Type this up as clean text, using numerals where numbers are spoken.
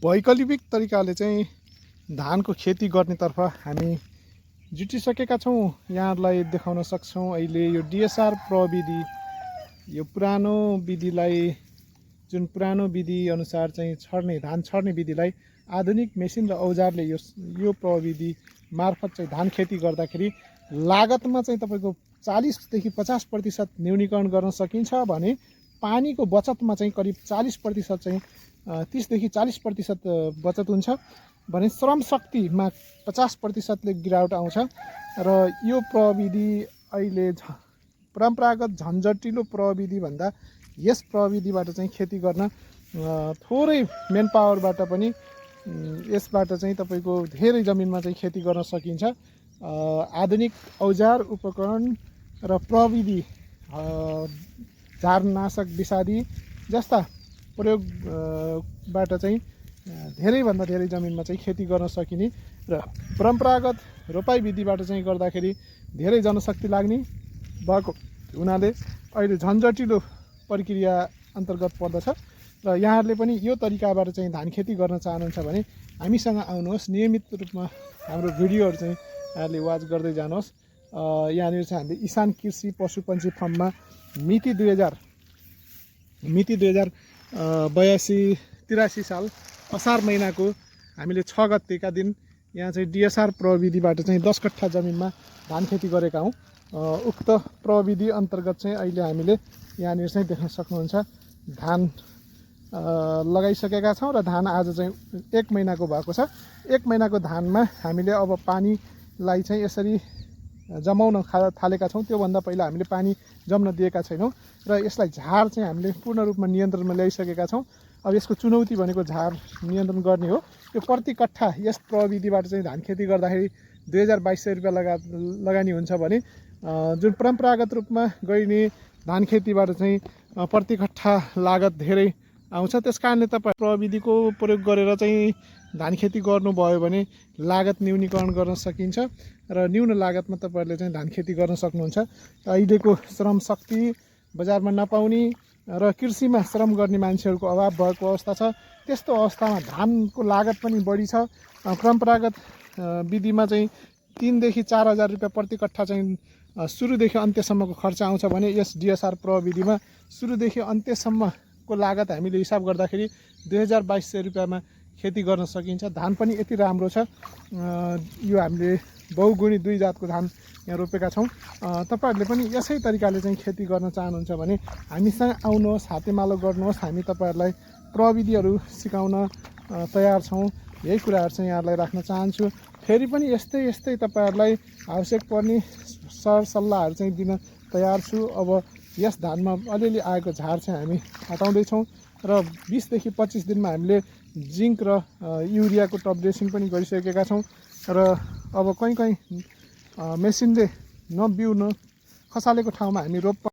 वैकल्पिक तरिकाले चाहिँ धानको खेती गर्नेतर्फ हामी जुटिसकेका छौँ। यहाँहरूलाई देखाउन सक्छौँ अहिले यो डिएसआर प्रविधि, यो पुरानो विधिलाई, जुन पुरानो विधि अनुसार चाहिँ धान छर्ने विधिलाई आधुनिक मेसिन र औजारले यो प्रविधि मार्फत चाहिँ धान खेती गर्दाखेरि लागतमा चाहिँ तपाईँको 40 देखि 50% न्यूनीकरण गर्न सकिन्छ भने पानीको बचतमा चाहिँ करिब 40% चाहिँ 30 देखि 40% बचत हुन्छ भने श्रम शक्तिमा 50% ले गिरावट आउँछ। र यो प्रविधि अहिले परम्परागत झन्झटिलो प्रविधि भन्दा यस प्रविधिबाट चाहिँ खेती गर्न थोरै मेन पावरबाट पनि यसबाट चाहिँ तपाईँको धेरै जमिनमा चाहिँ खेती गर्न सकिन्छ। आधुनिक औजार उपकरण र प्रविधि, झारनाशक विषादी जस्ता प्रयोगबाट चाहिँ धेरैभन्दा धेरै जमिनमा चाहिँ खेती गर्न सकिने र परम्परागत रोपाई विधिबाट चाहिँ गर्दाखेरि धेरै जनशक्ति लाग्ने भएको हुनाले अहिले झन्झटिलो प्रक्रिया अन्तर्गत पर्दछ। र यहाँहरूले पनि यो तरिकाबाट चाहिँ धान खेती गर्न चाहनुहुन्छ भने हामीसँग आउनुहोस्। नियमित रूपमा हाम्रो भिडियोहरू चाहिँ यहाँहरूले वाच गर्दै जानुहोस्। यहाँनिर चाहिँ हामीले इसान कृषि पशुपन्छी फार्ममा मिति 2082-83 साल असार महिनाको हामीले 6 गतेका दिन यहाँ चाहिँ डिएसआर प्रविधिबाट चाहिँ 10 कट्ठा जमिनमा धान खेती गरेका हौँ। उक्त प्रविधि अन्तर्गत चाहिँ अहिले हामीले यहाँनिर चाहिँ देख्न सक्नुहुन्छ धान लगाइसकेका छौँ र धान आज चाहिँ 1 महिनाको भएको छ। 1 महिनाको धानमा हामीले अब पानीलाई चाहिँ यसरी जमाउन थालेका छौँ। त्योभन्दा पहिला हामीले पानी जम्न दिएका छैनौँ र यसलाई झार चाहिँ हामीले पूर्ण रूपमा नियन्त्रणमा ल्याइसकेका छौँ। अब यसको चुनौती भनेको झार नियन्त्रण गर्ने हो। यो प्रति कट्ठा यस प्रविधिबाट चाहिँ धान खेती गर्दाखेरि 2200 रुपियाँ लगानी हुन्छ भने जुन परम्परागत रूपमा गरिने धान खेतीबाट चाहिँ प्रति कट्ठा लागत धेरै आउँछ। त्यस कारणले तपाईँ प्रविधिको प्रयोग गरेर चाहिँ धान खेती गर्नुभयो भने लागत न्यूनीकरण गर्न सकिन्छ र न्यून लागतमा तपाईँहरूले चाहिँ धान खेती गर्न सक्नुहुन्छ। अहिलेको श्रम शक्ति बजारमा नपाउने र कृषिमा श्रम गर्ने मान्छेहरूको अभाव भएको अवस्था छ। त्यस्तो अवस्थामा धानको लागत पनि बढी छ। परम्परागत विधिमा चाहिँ 3 देखि 4000 रुपियाँ प्रति कट्ठा चाहिँ सुरुदेखि अन्त्यसम्मको खर्च आउँछ भने यस डिएसआर प्रविधिमा सुरुदेखि अन्त्यसम्मको लागत हामीले हिसाब गर्दाखेरि 2200 रुपियाँमा खेती गर्न सकिन्छ। धान पनि यति राम्रो छ। यो हामीले बहुगुणी 2 जातको धान यहाँ रोपेका छौँ। तपाईँहरूले पनि यसै तरिकाले चाहिँ खेती गर्न चाहनुहुन्छ भने हामीसँग आउनुहोस्, हातेमालो गर्नुहोस्। हामी तपाईँहरूलाई प्रविधिहरू सिकाउन तयार छौँ। यही कुराहरू चाहिँ यहाँहरूलाई राख्न चाहन्छु। फेरि पनि यस्तै तपाईँहरूलाई आवश्यक पर्ने सरसल्लाहहरू चाहिँ दिन तयार छु। अब यस धानमा अलिअलि आएको झार चाहिँ हामी हटाउँदैछौँ र 20 देखि 25 दिनमा हामीले जिङ्क र युरियाको टप ड्रेसिङ पनि गरिसकेका छौँ। र अब कहीँ मेसिनले बिउ खसालेको ठाउँमा हामी रोप